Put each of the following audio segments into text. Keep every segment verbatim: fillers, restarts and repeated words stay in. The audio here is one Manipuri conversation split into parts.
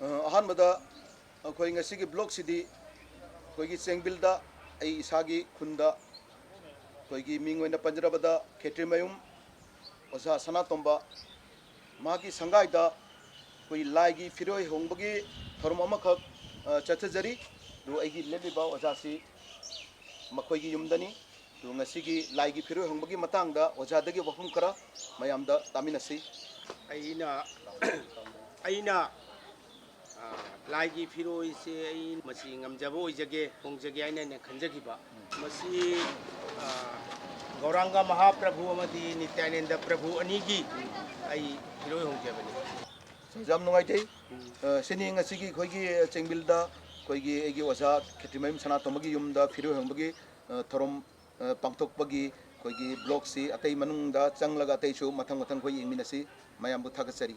ꯑ, ꯑꯍꯥꯟꯕꯗ ꯑꯩꯈꯣꯏ ꯉꯁꯤꯒꯤ ꯕ꯭ꯂꯣꯛꯁꯤꯗꯤ ꯑꯩꯈꯣꯏꯒꯤ ꯆꯦꯡꯕꯤꯜꯗ, ꯑꯩ ꯏꯁꯥꯒꯤ ꯈꯨꯟꯗ, ꯑꯩꯈꯣꯏꯒꯤ ꯃꯤꯡ ꯑꯣꯏꯅ ꯄꯟꯖꯔꯕꯗ ꯈꯦꯇ꯭ꯔꯤꯃꯌꯨꯝ ꯑꯣꯖꯥ ꯁꯅꯥꯇꯣꯝꯕ, ꯃꯍꯥꯛꯀꯤ ꯁꯪꯒꯥꯏꯗ ꯑꯩꯈꯣꯏ ꯂꯥꯏꯒꯤ ꯐꯤꯔꯣꯏ ꯍꯣꯡꯕꯒꯤ ꯊꯧꯔꯝ ꯑꯃꯈꯛ, ꯑ, ꯆꯠꯊꯖꯔꯤ꯫ ꯑꯗꯨ ꯑꯩꯒꯤ ꯂꯦꯞꯂꯤꯕ ꯑꯣꯖꯥꯁꯤ ꯃꯈꯣꯏꯒꯤ ꯌꯨꯝꯗꯅꯤ꯫ ꯑꯗꯨ ꯉꯁꯤꯒꯤ ꯂꯥꯏꯒꯤ ꯐꯤꯔꯣꯏ ꯍꯣꯡꯕꯒꯤ ꯃꯇꯥꯡꯗ ꯑꯣꯖꯥꯗꯒꯤ ꯋꯥꯐꯝ ꯈꯔ ꯃꯌꯥꯝꯗ ꯇꯥꯃꯤꯟꯅꯁꯤ꯫ ꯑꯩꯅ, ꯑꯩꯅ, ꯑ, ꯂꯥꯏꯒꯤ ꯐꯤꯔꯣꯏꯁꯦ ꯑꯩ ꯃꯁꯤ ꯉꯝꯖꯕ ꯑꯣꯏꯖꯒꯦ, ꯍꯣꯡꯖꯒꯦ ꯍꯥꯏꯅ ꯑꯩꯅ ꯈꯟꯖꯈꯤꯕ꯫ ꯃꯁꯤ, ꯑ, ꯒꯧꯔꯥꯡꯒ ꯃꯍꯥꯄ꯭ꯔꯚꯨ ꯑꯃꯗꯤ ꯅꯤꯇ꯭ꯌꯥꯅꯟꯗ ꯄ꯭ꯔꯚꯨ ꯑꯅꯤꯒꯤ ꯑꯩ ꯐꯤꯔꯣꯏ ꯍꯣꯡꯖꯕꯅꯤ꯫ ꯌꯥꯝ ꯅꯨꯡꯉꯥꯏꯖꯩ꯫ ꯎꯝ꯫ ꯑ, ꯁꯤꯅꯤ ꯉꯁꯤꯒꯤ ꯑꯩꯈꯣꯏꯒꯤ ꯆꯦꯡꯕꯤꯜꯗ ꯑꯩꯈꯣꯏꯒꯤ ꯑꯩꯒꯤ ꯑꯣꯖꯥ ꯈꯦꯇ꯭ꯔꯤꯃꯌꯨꯝ ꯁꯅꯥꯇꯣꯝꯕꯒꯤ ꯌꯨꯝꯗ ꯐꯤꯔꯣꯏ ꯍꯣꯡꯕꯒꯤ, ꯑ, ꯊꯧꯔꯝ, ꯑ, ꯄꯥꯡꯊꯣꯛꯄꯒꯤ ꯑꯩꯈꯣꯏꯒꯤ ꯕ꯭ꯂꯣꯛꯁꯤ ꯑꯇꯩ ꯃꯅꯨꯡꯗ ꯆꯪꯂꯒ ꯑꯇꯩꯁꯨ ꯃꯊꯪ ꯃꯊꯪ ꯑꯩꯈꯣꯏ ꯌꯦꯡꯃꯤꯟꯅꯁꯤ꯫ ꯃꯌꯥꯝꯕꯨ ꯊꯥꯒꯠꯆꯔꯤ꯫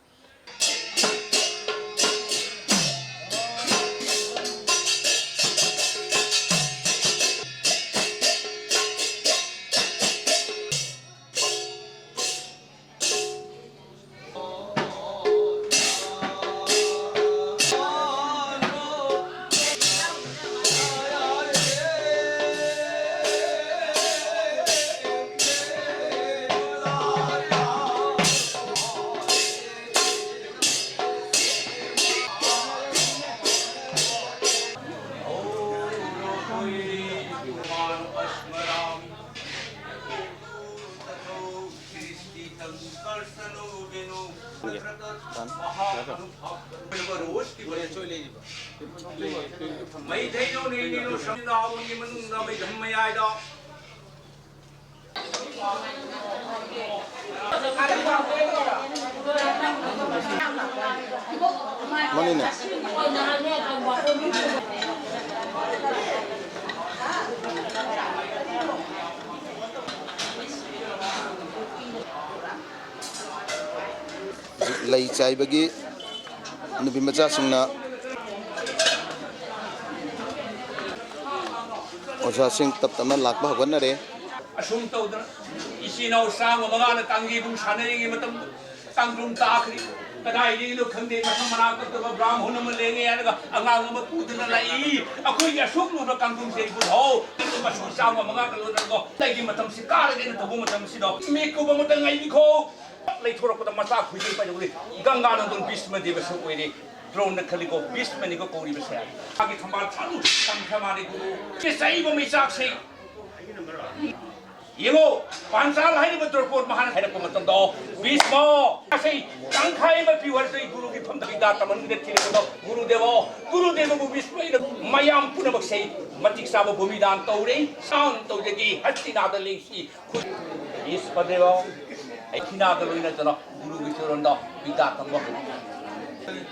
ꯃꯩ ꯊꯩꯅꯧ ꯅꯩꯅꯩꯅꯧ ꯁꯝꯅꯥꯕꯨꯡꯒꯤ ꯃꯅꯨꯡꯗ ꯃꯩ ꯙꯝ ꯃꯌꯥꯏꯗ꯫ ꯃꯥꯅꯤꯅꯦ꯫ ꯂꯩ ꯆꯥꯏꯕꯒꯤ ꯅꯨꯄꯤ ꯃꯆꯥꯁꯤꯡꯅ ꯑꯣꯖꯥꯁꯤꯡ ꯇꯞ ꯇꯞꯅ ꯂꯥꯛꯄ ꯍꯧꯒꯠꯅꯔꯦ꯫ ꯑꯁꯨꯝ ꯇꯧꯗꯅ ꯏꯆꯤꯟ ꯏꯅꯥꯎ ꯆꯥꯝꯃ ꯃꯉꯥꯅ ꯀꯥꯡꯖꯩꯕꯨꯡ ꯁꯥꯟꯅꯔꯤꯉꯩ ꯃꯇꯝꯗ ꯀꯥꯡꯗ꯭ꯔꯨꯝ ꯇꯥꯈ꯭ꯔꯤ꯫ ꯀꯗꯥꯏꯗꯒꯤꯅꯣ ꯈꯪꯗꯦ, ꯃꯁꯝ ꯃꯅꯥ ꯀꯛꯇꯕ ꯕ꯭ꯔꯥꯝꯍꯨꯟ ꯑꯃ ꯂꯦꯡꯉꯦ ꯍꯥꯏꯔꯒ ꯑꯉꯥꯡ ꯑꯃ ꯄꯨꯗꯨꯅ ꯂꯥꯛꯏ꯫ ꯑꯩꯈꯣꯏꯒꯤ ꯑꯁꯨꯛ ꯂꯨꯕ ꯀꯥꯡꯗ꯭ꯔꯨꯝꯁꯦ ꯄꯨꯊꯣꯛ꯫ ꯃꯁꯨ ꯆꯥꯝꯃ ꯃꯉꯥ ꯀꯛꯂꯗ꯭ꯔꯀꯣ꯫ ꯑꯩꯒꯤ ꯃꯇꯝꯁꯤ ꯀꯥꯔꯒꯦꯅ ꯇꯧꯕ ꯃꯇꯝꯁꯤꯗ ꯃꯤꯠ ꯀꯨꯕ ꯑꯃꯇ ꯉꯥꯏꯕꯤꯈꯣ꯫ ꯂꯩꯊꯣꯔꯛꯄꯗ ꯃꯆꯥ ꯈꯨꯏꯗꯤꯡ ꯄꯥꯏꯔꯛꯎꯔꯤ꯫ ꯒꯪꯒꯥꯅꯟꯗꯟ ꯚꯤꯁꯃ ꯗꯦꯕꯁꯨ ꯑꯣꯏꯔꯤ꯫ ꯗ꯭ꯔꯣꯟꯅ ꯈꯜꯂꯤꯀꯣ, ꯚꯤꯁꯃꯅꯤꯀꯣ ꯀꯧꯔꯤꯕꯁꯦ꯫ ꯃꯥꯒꯤ ꯊꯝꯕꯥꯜ ꯊꯥꯔꯨ ꯇꯝꯈ꯭ꯔ ꯃꯥꯜꯂꯤ ꯒꯨꯔꯨ꯫ ꯆꯩꯕ ꯃꯩꯆꯥꯛꯁꯤ꯫ ꯌꯦꯡꯉꯣ, ꯄꯥꯟꯆꯥꯜ ꯍꯥꯏꯔꯤꯕ ꯗ꯭ꯔꯣꯄꯣꯠ ꯃꯍꯥꯟ ꯍꯥꯏꯔꯛꯄ ꯃꯇꯝꯗ, ꯚꯤꯁꯃ, ꯑꯁꯤ ꯇꯪꯈꯥꯏ ꯑꯃ ꯄꯤꯌꯨ ꯍꯥꯏꯔꯁꯨ ꯑꯩ ꯒꯨꯔꯨꯒꯤ ꯐꯝꯗ ꯄꯤꯗꯥ ꯇꯝꯍꯟꯒꯦ ꯊꯤꯔꯛꯄꯗꯣ, ꯒꯨꯔꯨꯗꯦꯕ, ꯒꯨꯔꯨꯗꯦꯕꯕꯨ ꯚꯤꯁꯃ ꯑꯩꯅ ꯃꯌꯥꯝ ꯄꯨꯝꯅꯃꯛꯁꯦ ꯃꯇꯤꯛ ꯆꯥꯕ ꯚꯨꯃꯤꯗꯥꯟ ꯇꯧꯔꯦ, ꯁꯥꯎꯟ ꯇꯧꯖꯒꯦ, ꯍꯁꯇꯤꯅꯥꯗ ꯂꯦꯡꯁꯤ꯫ ꯈꯨꯠ ꯏꯁ ꯐꯗꯦꯕ, ꯑꯩ ꯈꯤꯅꯥꯗ ꯂꯣꯏꯅꯗꯅ ꯒꯨꯔꯨꯒꯤ ꯆꯤꯔꯣꯟꯗ ꯄꯤꯗꯥ ꯇꯝꯕ ꯍꯧꯏ꯫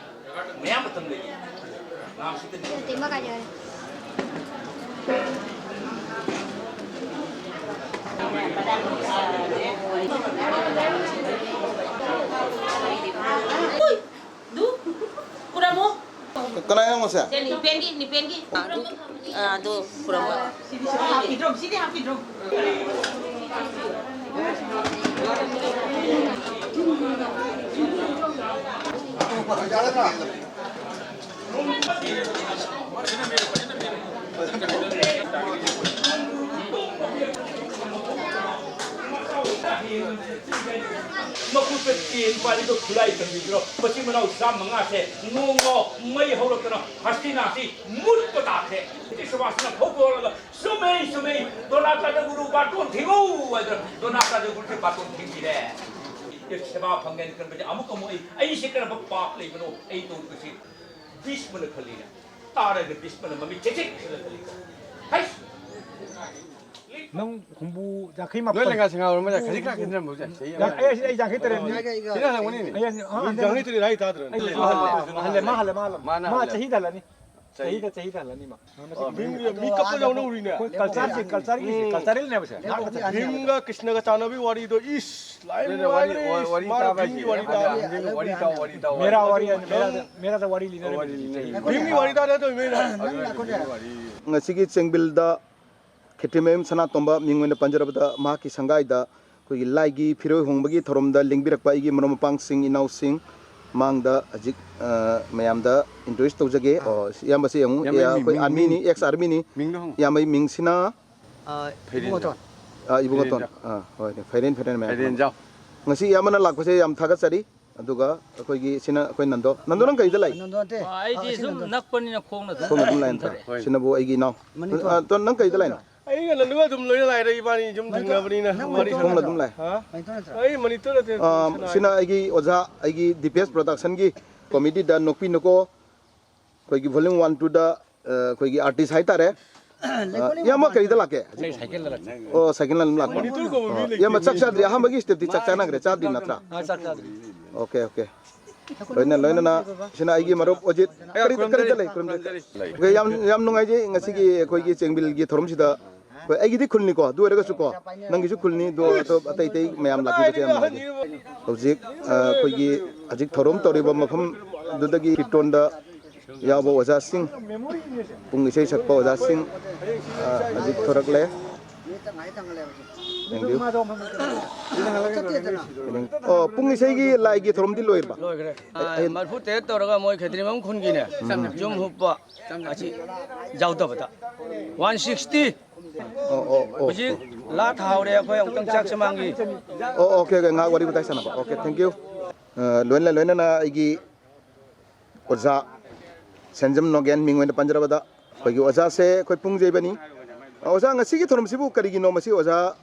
ꯃꯌꯥꯝ ꯃꯇꯝ ꯂꯩ꯫ ꯉꯥꯡꯁꯤꯗꯅꯤ꯫ ꯀꯅꯥ ꯌꯥꯎꯉꯁꯦ? ꯅꯤꯄꯦꯟꯒꯤ, ꯅꯤꯄꯦꯟꯒꯤ꯫ ꯑꯥ, ꯑꯗꯨ, ꯑꯥ, ꯑꯗꯨ ꯈꯨꯔꯝꯕ꯫ ꯁꯤꯗꯤ ꯍꯥꯞꯄꯤꯗ꯭ꯔꯣ? ꯁꯤꯗꯤ ꯍꯥꯞꯄꯤꯗ꯭ꯔꯣ? ꯃꯈꯨꯠꯇ ꯇꯦꯟ ꯄꯥꯏꯔꯤꯕ ꯈꯨꯠꯂꯥꯏ ꯇꯝꯕꯤꯗ꯭ꯔꯣ? ꯃꯆꯤꯟ ꯃꯅꯥꯎ ꯆꯥꯝꯃꯉꯥꯁꯦ ꯅꯣꯡꯃ ꯃꯩ ꯍꯧꯔꯛꯇꯅ ꯍꯁꯇꯤꯅꯥꯁꯤ ꯃꯨꯠꯄ ꯇꯥꯈ꯭ꯔꯦ꯫ ꯁꯃꯥꯖꯁꯤꯅ ꯐꯧꯗꯣꯔꯛꯑꯒ, "ꯆꯨꯝꯃꯦ, ꯆꯨꯝꯃꯦ, ꯗꯣꯅꯥꯆꯥꯔ꯭ꯌ ꯒꯨꯔꯨ ꯕꯥꯇꯣꯟ ꯊꯤꯡꯉꯨ" ꯍꯥꯏꯗꯅ ꯗꯣꯅꯥꯆꯥꯔ꯭ꯌ ꯒꯨꯔꯨꯁꯦ ꯕꯥꯇꯣꯟ ꯊꯤꯡꯕꯤꯔꯦ꯫ ꯁꯦꯕꯥ ꯐꯪꯒꯦꯅ ꯈꯟꯕꯁꯦ ꯑꯃꯨꯛꯀ ꯑꯃꯨꯛ ꯑꯩ, ꯑꯩꯁꯦ ꯀꯔꯝꯕ ꯄꯥꯞ ꯂꯩꯕꯅꯣ ꯑꯩ ꯇꯧꯔꯤꯕꯁꯤ? ꯚꯤꯁꯃꯅ ꯈꯜꯂꯤꯅꯦ꯫ ꯇꯥꯔꯒ ꯚꯤꯁꯃꯅ ꯃꯃꯤꯠ ꯆꯦꯛꯁꯤꯛ ꯁꯤꯜꯂ ꯈꯜꯂꯤ꯫ ꯍꯩꯁ! ꯅꯪ ꯍꯨꯝꯐꯨ, ꯌꯥꯡꯈꯩ ꯃꯥꯄꯟ꯫ ꯅꯣꯏ ꯂꯦꯡꯒꯥ ꯁꯦꯡꯒꯥ ꯑꯣꯏꯔꯝꯕꯁꯦ ꯈꯖꯤꯛ ꯈꯔ ꯈꯦꯠꯅꯔꯝꯕꯁꯨ ꯌꯥꯏ꯫ ꯆꯍꯤ ꯌꯥ-, ꯑꯃ ꯑꯩ, ꯑꯩ ꯌꯥꯡꯈꯩ ꯇꯔꯦꯠꯅꯤ꯫ ꯁꯤꯅ ꯍꯪꯕꯅꯤꯅꯦ꯫ ꯑꯩ, ꯑꯥ, ꯃꯤ ꯌꯥꯡꯈꯩ ꯇꯔꯦꯠ ꯍꯥꯏ ꯇꯥꯗ꯭ꯔꯣ? ꯑꯩ, ꯑꯥ, ꯑꯥ, ꯑꯥ, ꯍꯜꯂꯦ, ꯃꯥ ꯍꯜꯂꯦ, ꯃꯥ ꯍꯜꯂꯦ꯫ ꯃꯥ ꯃꯥꯅ ꯆꯍꯤꯗ ꯍꯜꯂꯅꯤ꯫ ꯆꯍꯤ꯫ ꯆꯍꯤꯗ, ꯆꯍꯤꯗ ꯍꯜꯂꯅꯤ ꯃꯥ꯫ ꯑꯣ, ꯃꯤ, ꯃꯤ ꯀꯞꯄ ꯌꯥꯎꯅ ꯎꯔꯤꯅꯦ꯫ ꯑꯩꯈꯣꯏ culture ꯁꯦ, culture ꯒꯤꯁꯦ, ꯎꯝ꯫ Cultural ꯅꯦꯕꯁꯦ꯫ ꯚꯤꯝꯒ ꯀ꯭ꯔꯤꯁꯅꯒ ꯆꯥꯟꯅꯕꯒꯤ ꯋꯥꯔꯤꯗꯣ, ꯏꯁ, ꯂꯥꯏ ꯅꯠꯇꯦ, ꯋꯥꯔꯤ, ꯅꯨꯡꯉꯥꯏꯕꯅꯦ, ꯋꯥ-, ꯏꯁ, ꯋꯥꯔꯤ ꯃꯥꯅ ꯇꯥꯕ ꯚꯤꯝꯒꯤ ꯍꯥꯏꯁꯦ ꯋꯥꯔꯤ ꯇꯥꯕ꯫ ꯍꯥꯏꯕꯅꯦ, ꯍꯥꯏꯕꯅꯦ, ꯋꯥꯔꯤ ꯇꯥꯎ, ꯋꯥꯔꯤ ꯇꯥꯎ, ꯃꯦꯔꯥ ꯋꯥꯔꯤ ꯋꯥꯔꯤ ꯍꯥꯏꯅ, ꯇꯥꯎ꯫ ꯃꯦꯔꯥꯗ, ꯃꯦꯔꯥꯗ ꯋꯥꯔꯤ ꯂꯤꯅꯔꯝꯃꯤꯅꯦ꯫ ꯋꯥꯔꯤ ꯂꯤꯅꯔꯝꯃꯤꯅꯦ꯫ ꯚꯤꯝꯒꯤ ꯋꯥꯔꯤ ꯇꯥꯗꯦ, ꯇꯧ, ꯃꯦꯔꯥ꯫ ꯑꯗꯨꯅ ꯚꯤꯝꯒꯤ ꯋꯥꯔꯤ꯫ ꯉꯁꯤꯒꯤ ꯆꯦꯡꯕꯤꯜꯗ ꯈꯦꯇ꯭ꯔꯤꯃꯌꯨꯝ ꯁꯅꯥꯇꯣꯝꯕ ꯃꯤꯡ ꯑꯣꯏꯅ ꯄꯟꯖꯔꯕꯗ, ꯃꯍꯥꯛꯀꯤ ꯁꯪꯒꯥꯏꯗ ꯑꯩꯈꯣꯏꯒꯤ ꯂꯥꯏꯒꯤ ꯐꯤꯔꯣꯏ ꯍꯣꯡꯕꯒꯤ ꯊꯧꯔꯝꯗ ꯂꯦꯡꯕꯤꯔꯛꯄ ꯑꯩꯒꯤ ꯃꯔꯨꯞ ꯃꯄꯥꯡꯁꯤꯡ, ꯏꯅꯥꯎꯁꯤꯡ ꯃꯥꯡꯗ ꯍꯧꯖꯤꯛ, ꯑ, ꯃꯌꯥꯝꯗ introduce ꯇꯧꯖꯒꯦ꯫ ꯑꯥ꯫ ꯑꯣ, ꯏꯌꯥꯝꯕꯁꯤ ꯌꯦꯡꯉꯨ, ꯏꯌꯥꯝꯕꯒꯤ ꯑꯦ, ꯑꯩꯈꯣꯏ ꯃꯤꯡ, armyꯅꯤ, ꯃꯤꯡ, ex armyꯅꯤ꯫ ꯃꯤꯡꯗꯣ ꯍꯪꯉꯨ꯫ ꯏꯌꯥꯝꯕꯒꯤ ꯃꯤꯡꯁꯤꯅ? ꯑ, ꯐꯩꯔꯦꯟꯖꯥꯎ꯫ ꯏꯕꯨꯡꯉꯣꯇꯣꯟ꯫ ꯑ, ꯏꯕꯨꯡꯉꯣꯇꯣꯟ꯫ ꯐꯩꯔꯦꯟꯖꯥꯎ꯫ ꯑ, ꯍꯣꯏꯅꯦ, ꯐꯩꯔꯦꯟ, ꯐꯩꯔꯦꯟ ꯃꯌꯥꯝ꯫ ꯐꯩꯔꯦꯟꯖꯥꯎ꯫ ꯉꯁꯤ ꯏꯌꯥꯝꯕꯅ ꯂꯥꯛꯄꯁꯦ ꯌꯥꯝ ꯊꯥꯒꯠꯆꯔꯤ꯫ ꯑꯗꯨꯒ ꯑꯩꯈꯣꯏꯒꯤ ꯁꯤꯅ ꯑꯩꯈꯣꯏ ꯅꯟꯗꯣ꯫ ꯅꯟꯗꯣ, ꯅꯪ ꯀꯩꯗ ꯂꯩ? ꯅꯟꯗꯣ ꯅꯠꯇꯦ꯫ ꯑ, ꯑꯩꯗꯤ ꯑꯥ, ꯑꯁꯤ ꯁꯨꯝ ꯅꯟꯗꯣ꯫ ꯅꯛꯄꯅꯤꯅ ꯈꯣꯡꯅ ꯑꯗꯨꯝ ꯈꯣꯡꯅ ꯑꯗꯨꯝ ꯂꯥꯛꯑꯦ ꯅꯠꯇ꯭ꯔꯥ? ꯀꯨꯝꯊꯔꯛꯑꯦ꯫ ꯍꯣꯏ꯫ ꯁꯤꯅꯕꯨ ꯑꯩꯒꯤ ꯏꯅꯥꯎ꯫ ꯃꯅꯤꯊꯣꯏ꯫ ꯑ, ꯇꯣꯟ, ꯅꯪ ꯀꯩꯗ ꯂꯩꯅꯣ? ꯑꯩꯒ ꯅꯟꯗꯨꯒ ꯑꯗꯨꯝ ꯂꯣꯏꯅ ꯂꯥꯛꯑꯦꯗ, ꯏꯕꯥꯅꯤ ꯁꯨꯝ ꯃꯅꯤꯊꯣꯏ꯫ ꯊꯦꯡꯅꯕꯅꯤꯅ ꯅꯪ ꯋꯥꯔꯤ ꯃꯅꯤꯊꯣꯏ ꯈꯣꯡꯅ ꯁꯥꯟꯅꯕ꯫ ꯑꯗꯨꯝ ꯂꯥꯛꯑꯦ꯫ ꯍꯥ? ꯃꯅꯤꯊꯣꯏ ꯅꯠꯇ꯭ꯔꯥ? ꯑꯩ ꯃꯅꯤꯊꯣꯏ ꯅꯠꯇꯦ, ꯑ, ꯁꯅꯥ-, ꯁꯤꯅ ꯑꯩꯒꯤ ꯑꯣꯖꯥ, ꯑꯩꯒꯤ ꯗꯤꯄꯦꯁ ꯄ꯭ꯔꯣꯗꯛꯁꯟꯒꯤ ꯀꯣꯃꯤꯇꯤꯗ ꯅꯣꯛꯄꯤ ꯅꯨꯀꯣ, ꯑꯩꯈꯣꯏꯒꯤ volume one, twoꯗ, ꯑ, ꯑꯩꯈꯣꯏꯒꯤ artist ꯍꯥꯏꯇꯥꯔꯦ꯫ ꯑ, ꯂꯩꯀꯣꯜ ꯏꯌꯥꯝꯕ ꯀꯔꯤꯗ ꯂꯥꯛꯀꯦ? ꯑꯩ ꯁꯥꯏꯀꯜꯗ ꯂꯥꯛꯆꯩ꯫ ꯑꯣ, ꯁꯥꯏꯀꯜꯗ ꯑꯗꯨꯝ ꯂꯥꯛꯄ꯫ ꯃꯅꯤꯊꯣꯏ ꯀꯧꯕ ꯃꯤ ꯑꯣ, ꯂꯩꯇꯦ꯫ ꯏꯌꯥꯝꯕ ꯆꯥꯛ ꯆꯥꯗ꯭ꯔꯤ, ꯑꯍꯥꯟꯕꯒꯤ stepꯇꯤ ꯆꯥꯛ ꯆꯥꯅꯈ꯭ꯔꯦ, ꯆꯥꯗ꯭ꯔꯤ ꯅꯠꯇ꯭ꯔꯥ? ꯑꯥ, ꯆꯥꯛ ꯆꯥꯗ꯭ꯔꯤ꯫ Okay, okay. ꯂꯣꯏꯅ, ꯂꯣꯏꯅꯅ ꯁꯤꯅ ꯑꯩꯒꯤ ꯃꯔꯨꯞ ꯑꯣꯖꯤꯠ꯫ ꯑꯌꯥ, ꯀꯔꯤ, ꯈꯨꯔꯨꯝꯖꯔꯤ, ꯀꯔꯤꯗ ꯂꯩ? ꯈꯨꯔꯨꯝꯖꯔꯤ꯫ ꯈꯨꯔꯨꯝꯖꯔꯤ꯫ ꯑꯣꯀꯦ, ꯌꯥꯝ, ꯌꯥꯝ ꯅꯨꯡꯉꯥꯏꯖꯩ ꯉꯁꯤꯒꯤ ꯑꯩꯈꯣꯏꯒꯤ ꯆꯦꯡꯕꯤꯜꯒꯤ ꯊꯧꯔꯝꯁꯤꯗ꯫ ꯍꯣꯏ, ꯑꯩꯒꯤꯗꯤ ꯈꯨꯜꯅꯤꯀꯣ, ꯑꯗꯨ ꯑꯣꯏꯔꯒꯁꯨꯀꯣ, ꯅꯪꯒꯤꯁꯨ ꯈꯨꯜꯅꯤ, ꯑꯗꯣ ꯑꯇꯣꯞ ꯑꯇꯩ ꯑꯇꯩ ꯃꯌꯥꯝ ꯂꯥꯛꯄꯤꯕꯁꯦ ꯌꯥꯝ ꯅꯨꯡꯉꯥꯏꯖꯩ꯫ ꯍꯧꯖꯤꯛ, ꯑ, ꯑꯩꯈꯣꯏꯒꯤ ꯍꯧꯖꯤꯛ ꯊꯧꯔꯝ ꯇꯧꯔꯤꯕ ꯃꯐꯝꯗꯨꯗꯒꯤ ꯀꯤꯔꯇꯣꯟꯗ ꯌꯥꯎꯕ ꯑꯣꯖꯥꯁꯤꯡ, ꯄꯨꯡ ꯏꯁꯩ ꯁꯛꯄ ꯑꯣꯖꯥꯁꯤꯡ, ꯑ, ꯍꯧꯖꯤꯛ ꯊꯣꯔꯛꯂꯦ꯫ Thank you꯫ ꯑꯣ, ꯄꯨꯡ ꯏꯁꯩꯒꯤ ꯂꯥꯏꯒꯤ ꯊꯧꯔꯝꯗꯤ ꯂꯣꯏꯔꯕ? ꯂꯣꯏꯈ꯭ꯔꯦ꯫ ꯑꯩ, ꯑꯩ ꯃꯔꯐꯨ ꯇꯔꯦꯠ ꯇꯧꯔꯒ ꯃꯣꯏ ꯈꯦꯇ꯭ꯔꯤꯃꯌꯨꯝ ꯈꯨꯟꯒꯤꯅꯦ, ꯌꯨꯝ ꯍꯨꯞꯄ ꯑꯁꯤ ꯌꯥꯎꯗꯕꯗ꯫ One sixty꯫ ꯑꯣ, ꯑꯣ, ꯑꯣ, ꯍꯧꯖꯤꯛ ꯑꯣ꯫ ꯂꯥ ꯊꯥꯍꯧꯔꯦ, ꯑꯩꯈꯣꯏ ꯑꯃꯨꯛꯇꯪ ꯆꯥꯛ ꯆꯃꯥꯡꯒꯤ꯫ ꯑꯣ, ꯑꯣꯀꯦ, ꯑꯣꯀꯦ, ꯉꯥꯏꯍꯥꯛ ꯋꯥꯔꯤ ꯋꯥꯇꯥꯏ ꯁꯥꯟꯅꯕ꯫ Okay, thank you꯫ ꯑ, ꯂꯣꯏꯅ, ꯂꯣꯏꯅꯅ ꯑꯩꯒꯤ ꯑꯣꯖꯥ ꯁꯦꯟꯖꯝ ꯅꯣꯒꯦꯟ ꯃꯤꯡ ꯑꯣꯏꯅ ꯄꯟꯖꯔꯕꯗ, ꯑꯩꯈꯣꯏꯒꯤ ꯑꯣꯖꯥꯁꯦ ꯑꯩꯈꯣꯏ ꯄꯨꯡ ꯌꯩꯕꯅꯤ꯫ ꯑꯣꯖꯥ, ꯉꯁꯤꯒꯤ ꯊꯧꯔꯝꯁꯤꯕꯨ ꯀꯔꯤꯒꯤꯅꯣ ꯃꯁꯤ ꯑꯣꯖꯥ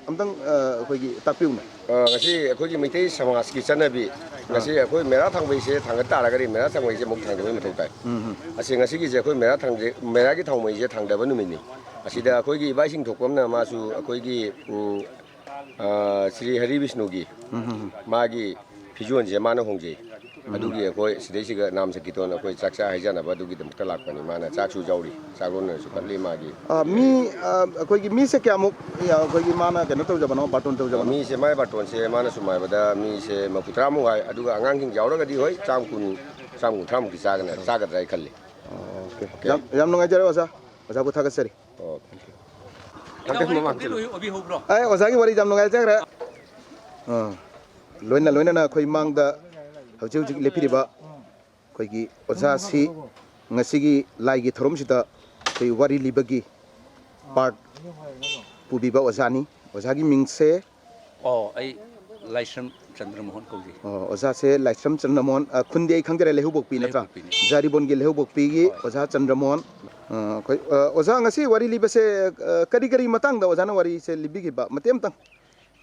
ꯑꯝꯇꯪ, ꯑ, ꯑꯩꯈꯣꯏꯒꯤ ꯇꯥꯛꯄꯤꯌꯨꯅꯦ꯫ ꯑ, ꯉꯁꯤ ꯑꯩꯈꯣꯏꯒꯤ ꯃꯩꯇꯩ ꯁꯃꯥꯖꯀꯤ ꯆꯠꯅꯕꯤ, ꯑꯥ꯫ ꯉꯁꯤ ꯑꯩꯈꯣꯏ ꯃꯦꯔꯥ ꯊꯥꯡꯕꯩꯁꯦ ꯊꯥꯡꯒꯠ ꯇꯥꯔꯒꯗꯤ ꯃꯦꯔꯥ ꯊꯥꯡꯕꯩꯁꯦ ꯑꯃꯨꯛ ꯊꯥꯡꯗꯕꯒꯤ ꯃꯊꯧ ꯇꯥꯏ꯫ ꯎꯝ, ꯎꯝ꯫ ꯑꯁꯤ ꯉꯁꯤꯒꯤꯁꯦ ꯑꯩꯈꯣꯏ ꯃꯦꯔꯥ ꯊꯥꯡꯖꯩ-, ꯃꯦꯔꯥꯒꯤ ꯊꯥꯎꯃꯩꯁꯦ ꯊꯥꯡꯗꯕ ꯅꯨꯃꯤꯠꯅꯤ꯫ ꯑꯁꯤꯗ ꯑꯩꯈꯣꯏꯒꯤ ꯏꯕꯥ ꯏꯁꯤꯡ ꯊꯣꯛꯄ ꯑꯃꯅ ꯃꯥꯁꯨ ꯑꯩꯈꯣꯏꯒꯤ, ꯎꯝ, ꯑ, ꯁ꯭ꯔꯤ ꯍꯔꯤ ꯕꯤꯁꯅꯨꯒꯤ ꯎꯝ, ꯎꯝ, ꯎꯝ꯫ ꯃꯥꯒꯤ ꯐꯤꯖꯣꯜꯁꯦ ꯃꯥꯅ ꯍꯣꯡꯖꯩ꯫ ꯎꯝ꯫ ꯑꯗꯨꯒꯤ ꯑꯩꯈꯣꯏ ꯁꯤꯗꯩꯁꯤꯒ ꯅꯥꯝ ꯁꯪꯀꯤꯔꯇꯣꯟ ꯑꯩꯈꯣꯏ ꯆꯥꯛ ꯆꯥ ꯍꯩꯖꯅꯕ ꯑꯗꯨꯒꯤꯗꯃꯛꯇ ꯂꯥꯛꯄꯅꯤ꯫ ꯃꯥꯅ ꯆꯥꯛꯁꯨ ꯌꯥꯎꯔꯤ, ꯆꯥꯛ ꯂꯣꯟꯅꯁꯨ ꯀꯠꯂꯤ ꯃꯥꯒꯤ꯫ ꯑ, ꯃꯤ, ꯑ, ꯑꯩꯈꯣꯏꯒꯤ ꯃꯤꯁꯦ ꯀꯌꯥꯃꯨꯛ, ꯑ, ꯑꯩꯈꯣꯏꯒꯤ ꯃꯥꯅ ꯀꯩꯅꯣ ꯇꯧꯖꯕꯅꯣ, ꯕꯥꯔꯇꯣꯟ ꯇꯧꯖꯕꯅꯣ? ꯃꯤꯁꯦ, ꯃꯥꯏ ꯕꯥꯔꯇꯣꯟꯁꯦ ꯃꯥꯅ ꯁꯨꯝ ꯍꯥꯏꯕꯗ ꯃꯤꯁꯦ ꯃꯔꯐꯨ ꯇꯔꯥꯃꯨꯛ ꯍꯥꯏ, ꯑꯗꯨꯒ ꯑꯉꯥꯡꯁꯤꯡ ꯌꯥꯎꯔꯒꯗꯤ ꯍꯣꯏ ꯆꯥꯝ ꯀꯨꯟ, ꯆꯥꯝ ꯀꯨꯟꯊ꯭ꯔꯥꯃꯨꯛꯇꯤ ꯆꯥꯒꯅꯤ, ꯆꯥꯒꯗ꯭ꯔꯥ ꯍꯥꯏ ꯈꯜꯂꯤ꯫ ꯑꯣ, ꯑꯣꯀꯦ꯫ ꯑꯣꯀꯦ꯫ ꯌꯥꯝ, ꯌꯥꯝ ꯅꯨꯡꯉꯥꯏꯖꯔꯦ ꯑꯣꯖꯥ꯫ ꯑꯣꯖꯥꯕꯨ ꯊꯥꯒꯠꯆꯔꯤ꯫ ꯑꯣꯀꯦ꯫ ꯏꯅꯥꯎ, ꯋꯥꯔꯤ ꯃꯃꯥꯡ complete ꯑꯣꯏ-, ꯑꯣꯏꯕꯤꯍꯧꯕ꯭ꯔꯣ? ꯑꯦ, ꯑꯣꯖꯥꯒꯤ ꯋꯥꯔꯤ ꯌꯥꯝ ꯅꯨꯡꯉꯥꯏꯖꯈ꯭ꯔꯦ꯫ ꯑꯥ, ꯂꯣꯏꯅ ꯂꯣꯏꯅꯅ ꯑꯩꯈꯣꯏ ꯃꯥꯡꯗ ꯍꯧꯖꯤꯛ ꯍꯧꯖꯤꯛ ꯂꯦꯞꯄꯤꯔꯤꯕ ꯑꯩꯈꯣꯏꯒꯤ ꯑꯣꯖꯥꯁꯤ ꯉꯁꯤꯒꯤ ꯂꯥꯏꯒꯤ ꯊꯧꯔꯝꯁꯤꯗ ꯑꯩꯈꯣꯏ ꯋꯥꯔꯤ ꯂꯤꯕꯒꯤ part ꯄꯨꯕꯤꯕ ꯑꯣꯖꯥꯅꯤ꯫ ꯑꯣꯖꯥꯒꯤ ꯃꯤꯡꯁꯦ? ꯑꯣ, ꯑꯩ ꯂꯥꯏꯁ꯭ꯔꯝ ꯆꯟꯗ꯭ꯔꯃꯣꯍꯟ ꯀꯧꯖꯩ꯫ ꯑꯣ, ꯑꯣꯖꯥꯁꯦ ꯂꯥꯏꯁ꯭ꯔꯝ ꯆꯟꯗ꯭ꯔꯃꯣꯍꯟ, ꯑ, ꯈꯨꯟꯗꯤ ꯑꯩ ꯈꯪꯖꯔꯦ, ꯂꯩꯍꯧꯕꯣꯛꯄꯤ ꯅꯠꯇ꯭ꯔꯥ? ꯂꯩꯍꯧꯕꯣꯛꯄꯤꯅꯤ꯫ ꯖꯥꯔꯤꯕꯣꯟꯒꯤ ꯂꯩꯍꯧꯕꯣꯛꯄꯤꯒꯤ ꯍꯣꯏ꯫ ꯑꯣꯖꯥ ꯆꯟꯗ꯭ꯔꯃꯣꯍꯟ꯫ ꯑ, ꯑꯩꯈꯣꯏ, ꯑ, ꯑꯣꯖꯥ, ꯉꯁꯤ ꯋꯥꯔꯤ ꯂꯤꯕꯁꯦ, ꯑ, ꯀꯔꯤ ꯀꯔꯤ ꯃꯇꯥꯡꯗ ꯑꯣꯖꯥꯅ ꯋꯥꯔꯤꯁꯦ ꯂꯤꯕꯤꯈꯤꯕ? ꯃꯇꯦꯛ ꯑꯃꯇꯪ꯫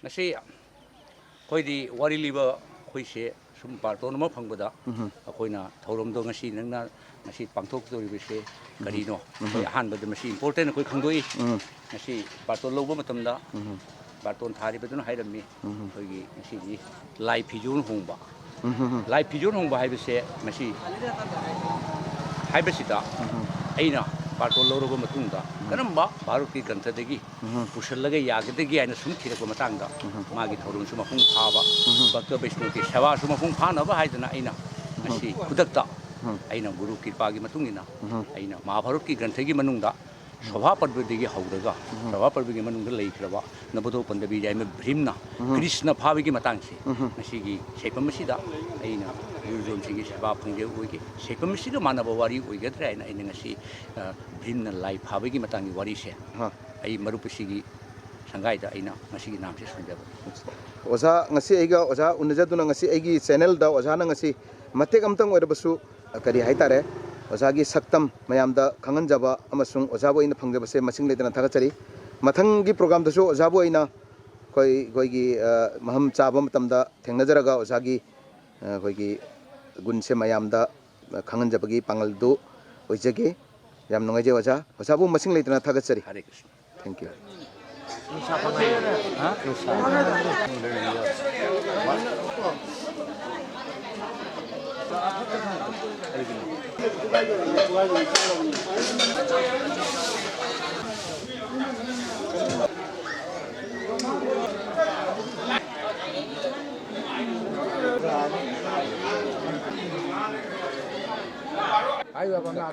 ꯉꯁꯤ ꯑꯩꯈꯣꯏꯗꯤ ꯋꯥꯔꯤ ꯂꯤꯕ ꯑꯩꯈꯣꯏꯁꯦ ꯁꯨꯝ ꯕꯥꯔꯇꯣꯟ ꯑꯃ ꯐꯪꯕꯗ ꯎꯝ꯫ ꯑꯩꯈꯣꯏꯅ ꯊꯧꯔꯝꯗꯣ ꯉꯁꯤ ꯅꯪꯅ ꯉꯁꯤ ꯄꯥꯡꯊꯣꯛꯇꯧꯔꯤꯕꯁꯦ ꯎꯝ꯫ ꯀꯔꯤꯅꯣ? ꯎꯝ꯫ ꯑꯩꯈꯣꯏ ꯑꯍꯥꯟꯕꯗ ꯃꯁꯤ important ꯑꯩꯈꯣꯏ ꯈꯪꯗꯣꯛꯏ꯫ ꯎꯝ꯫ ꯉꯁꯤ ꯕꯥꯔꯇꯣꯟ ꯂꯧꯕ ꯃꯇꯝꯗ ꯎꯝ꯫ ꯕꯥꯔꯇꯣꯟ ꯊꯥꯔꯤꯕꯗꯨꯅ ꯍꯥꯏꯔꯝꯃꯤ, ꯎꯝ꯫ ꯑꯩꯈꯣꯏꯒꯤ ꯉꯁꯤꯗꯤ ꯂꯥꯏ ꯐꯤꯖꯣꯜ ꯍꯣꯡꯕ꯫ ꯎꯝ꯫ ꯂꯥꯏ ꯐꯤꯖꯣꯜ ꯍꯣꯡꯕ ꯍꯥꯏꯕꯁꯦ ꯉꯁꯤ ꯍꯥꯏꯕꯁꯤꯗ ꯎꯝ꯫ ꯑꯩꯅ ꯕꯥꯔꯇꯣꯟ ꯂꯧꯔꯕ ꯃꯇꯨꯡꯗ ꯎꯝ꯫ ꯀꯔꯝꯕ ꯚꯥꯔꯠꯀꯤ ꯒ꯭ꯔꯟꯊꯗꯒꯤ ꯎꯝ꯫ ꯄꯨꯁꯜꯂꯒ ꯌꯥꯒꯗꯒꯦ ꯍꯥꯏꯅ ꯁꯨꯝ ꯊꯤꯔꯛꯄ ꯃꯇꯥꯡꯗ ꯎꯝ꯫ ꯃꯥꯒꯤ ꯊꯧꯔꯝꯁꯨ ꯃꯄꯨꯡ ꯐꯥꯕ, ꯎꯝ꯫ ꯚꯛꯇ ꯕꯩꯁꯅꯣꯒꯤ ꯁꯦꯕꯥꯁꯨ ꯃꯄꯨꯡ ꯐꯥꯅꯕ ꯍꯥꯏꯗꯅ ꯑꯩꯅ ꯎꯝ꯫ ꯉꯁꯤ ꯈꯨꯗꯛꯇ ꯎꯝ꯫ ꯑꯩꯅ ꯒꯨꯔꯨ ꯀ꯭ꯔꯤꯄꯥꯒꯤ ꯃꯇꯨꯡ ꯏꯟꯅ ꯎꯝ꯫ ꯑꯩꯅ ꯃꯍꯥꯚꯥꯔꯠꯀꯤ ꯒ꯭ꯔꯟꯊꯒꯤ ꯃꯅꯨꯡꯗ ꯁꯣꯚꯥ ꯄꯔꯕꯒꯤ ꯍꯧꯔꯒ ꯎꯝ꯫ ꯁꯣꯚꯥ ꯄꯔꯕꯒꯤ ꯃꯅꯨꯡꯗ ꯂꯩꯈ꯭ꯔꯕ ꯅꯕꯣꯙꯣ ꯄꯟꯗꯕꯤ ꯍꯥꯏꯕ ꯚ꯭ꯔꯤꯝꯅ ꯎꯝ꯫ ꯀ꯭ꯔꯤꯁꯅ ꯐꯥꯕꯒꯤ ꯃꯇꯥꯡꯁꯤ ꯎꯝ꯫ ꯉꯁꯤꯒꯤ ꯁꯩꯐꯝ ꯑꯁꯤꯗ ꯑꯩꯅ ꯒꯨꯔꯨ ꯖꯣꯟꯁꯤꯡꯒꯤ ꯁꯦꯕꯥ ꯐꯪꯖꯕ ꯑꯣꯏꯈꯤ꯫ ꯁꯩꯐꯝ ꯑꯁꯤꯒ ꯃꯥꯟꯅꯕ ꯋꯥꯔꯤ ꯑꯣꯏꯒꯗ꯭ꯔꯥ ꯍꯥꯏꯅ ꯑꯩꯅ ꯉꯁꯤ, ꯑ, ꯚ꯭ꯔꯤꯝꯅ ꯂꯥꯏ ꯐꯥꯕꯒꯤ ꯃꯇꯥꯡꯒꯤ ꯋꯥꯔꯤꯁꯦ ꯍꯥ꯫ ꯑꯩ ꯃꯔꯨꯞ ꯑꯁꯤꯒꯤ ꯁꯪꯒꯥꯏꯗ ꯑꯩꯅ ꯉꯁꯤꯒꯤ ꯅꯥꯝꯁꯦ ꯁꯣꯟꯖꯕꯅꯤ꯫ ꯑꯣꯖꯥ, ꯉꯁꯤ ꯑꯩꯒ ꯑꯣꯖꯥ ꯎꯅꯖꯗꯨꯅ ꯉꯁꯤ ꯑꯩꯒꯤ channelꯗ ꯑꯣꯖꯥꯅ ꯉꯁꯤ ꯃꯇꯦꯛ ꯑꯃꯇꯪ ꯑꯣꯏꯔꯕꯁꯨ, ꯀꯔꯤ ꯍꯥꯏꯇꯥꯔꯦ, ꯑꯣꯖꯥꯒꯤ ꯁꯛꯇꯝ ꯃꯌꯥꯝꯗ ꯈꯪꯍꯟꯖꯕ ꯑꯃꯁꯨꯡ ꯑꯣꯖꯥꯕꯨ ꯑꯩꯅ ꯐꯪꯖꯕꯁꯦ ꯃꯁꯤꯡ ꯂꯩꯇꯅ ꯊꯥꯒꯠꯆꯔꯤ꯫ ꯃꯊꯪꯒꯤ programꯗꯁꯨ ꯑꯣꯖꯥꯕꯨ ꯑꯩꯅ ꯑꯩꯈꯣꯏ, ꯑꯩꯈꯣꯏꯒꯤ, ꯑ, ꯃꯐꯝ ꯆꯥꯕ ꯃꯇꯝꯗ ꯊꯦꯡꯅꯖꯔꯒ ꯑꯣꯖꯥꯒꯤ, ꯑ, ꯑꯩꯈꯣꯏꯒꯤ ꯒꯨꯟꯁꯦ ꯃꯌꯥꯝꯗ ꯈꯪꯍꯟꯖꯕꯒꯤ ꯄꯥꯡꯒꯜꯗꯨ ꯑꯣꯏꯖꯒꯦ꯫ ꯌꯥꯝ ꯅꯨꯡꯉꯥꯏꯖꯩ ꯑꯣꯖꯥ꯫ ꯑꯣꯖꯥꯕꯨ ꯃꯁꯤꯡ ꯂꯩꯇꯅ ꯊꯥꯒꯠꯆꯔꯤ꯫ ꯍꯔꯦ ꯀ꯭ꯔꯤꯁꯅ꯫ Thank you.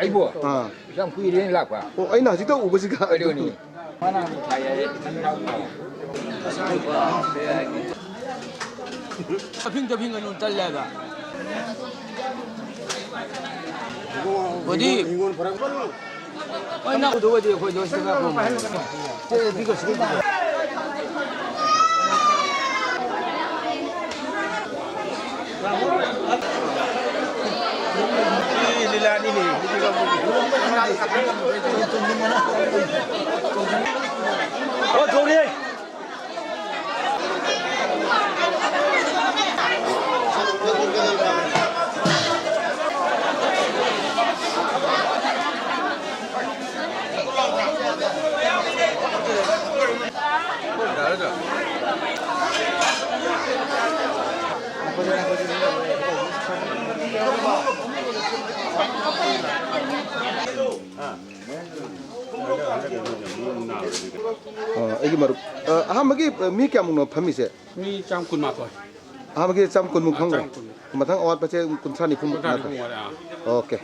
ꯑꯩꯕꯨ? ꯑꯥ꯫ ꯌꯥꯝ ꯀꯨꯏꯔꯦꯅꯦ ꯂꯥꯛꯄ꯫ ꯑꯣ, ꯑꯩꯅ ꯍꯧꯖꯤꯛꯇ ꯎꯕꯁꯤꯒ꯫ ꯑꯗꯨꯅꯤ꯫ ꯆꯠꯐꯤꯡ ꯆꯠꯐꯤꯡ ꯑꯗꯨꯝ ꯆꯠꯂꯦꯕ꯫ ꯍꯣꯏ, ꯅꯪ ꯎꯗ꯭ꯔꯒꯗꯤ ꯑꯩꯈꯣꯏ ꯂꯣꯏ ꯆꯠꯅꯈ꯭ꯔꯣ꯫ ꯁꯦ, ꯄꯤꯈꯣ, ꯁꯤꯗ ꯄꯤꯈꯣ꯫ ꯑ, ꯑꯩꯒꯤ ꯃꯔꯨꯞ, ꯑ, ꯑꯍꯥꯟꯕꯒꯤ, ꯑ, ꯃꯤ ꯀꯌꯥꯃꯨꯛꯅꯣ ꯐꯝꯃꯤꯁꯦ? ꯃꯤ ꯆꯥꯝ ꯀꯨꯟꯃꯥꯊꯣꯏ꯫ ꯑꯍꯥꯟꯕꯒꯤ ꯆꯥꯝ ꯀꯨꯟꯃꯨꯛ ꯐꯝꯈ꯭ꯔꯦ? ꯆꯥꯝ ꯀꯨꯟ꯫ ꯃꯊꯪ ꯑꯋꯥꯠꯄꯁꯦ ꯀꯨꯟꯊ꯭ꯔꯥ ꯅꯤꯐꯨꯃꯨꯛ ꯀꯨꯟꯊ꯭ꯔꯥ ꯅꯠꯇ꯭ꯔꯥ? ꯅꯤꯐꯨ ꯋꯥꯠꯂꯦ, ꯑꯥ꯫ ꯑꯣꯀꯦ꯫